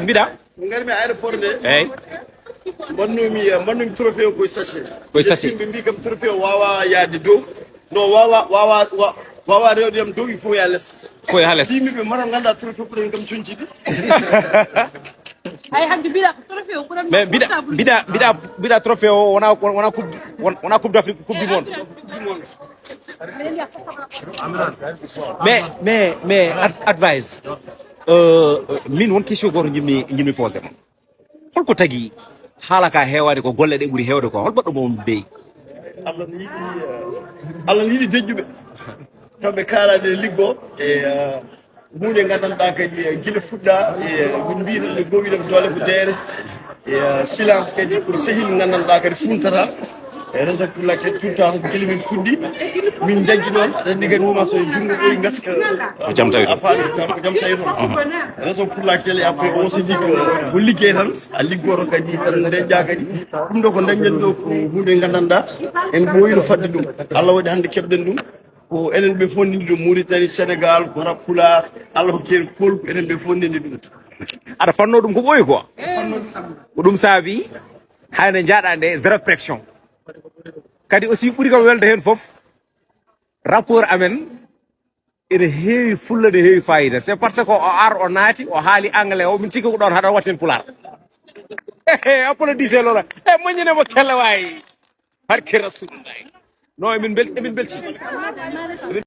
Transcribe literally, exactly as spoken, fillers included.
Mbiɗa. Ngarmi aéroport nde. Eyyi. Mbannumi, mbannumi trophée o koye sachet. Koye sachet. Yimɓe mbi kam trophée o wawa yaade dow. No wawa, wawa, wa-, wawa rewde yam dow, il faut ya les. Faut ya les. Mbimi ɓe mata ngannda trophée ɓuran kam coñcidi. Ay, hannde mbiɗa ko trophée o ɓuran mais mbiɗa, mbiɗa, mbiɗa, mbiɗa trophée o wona, wona coupe, wona coupe d'Afrique, coupe du monde. Mais, mais, mais ad-, advice. Euh, min won question goto jimmi, jimmi posé mo. Holko tagi haala ka heewaade ko golle ɗe ɓuri heewde ko? Hol baɗɗo mo on beyi? Allah ne yiɗi, eh, Allah ne yiɗi deƴƴuɓe. Kamɓe kaalaade e liggo, e, eh, huunde nganndanɗaa kadi, eh, gila fuɗɗa, e, eh, min mbiɗen ɓe gowiɗen doole ko deere. E, eh, silence kadi ko sehil nganndanɗaa kadi funtata. E raison pour laquelle tout le temps ko gila min puɗɗi, min jaggi ɗon, aɗa anndi kadi woma so junngo ɓuri ngaska. Ko jam tawi ɗon. A faami, ko jam tawi ɗon. Raison pour laquelle après on se dit que ko liggey tan, a liggoto kadi, tan dañƴa kadi. Ɗum ɗo ko dañɗen ɗo ko huunde nganndanɗaa, en ɓooyino fadde ɗum. Allah waɗi hannde keɓɗen ɗum. Ko enen ɓe fondini ɗum, Mauritanie, Sénégal, ko rap pulaar, Allah hokki en kol, ko enen ɓe fondini ɗum. Aɗa fanno ɗum ko ɓooyi quoi. Ko ɗum saabi, hayno njaaɗa nde, zéro pression. Kadi aussi ɓuri kam welde heen fof, rapport amen ene heewi fulla, ene heewi fayida. C'est parce que o ar, o naati, o haali anglais, o min cikki ko ɗon haɗa watten pulaar. Applaudissez Laurent. E moññine mo kella waay. Barke Rasulullah. Non, emin bel-, emin belti. Emin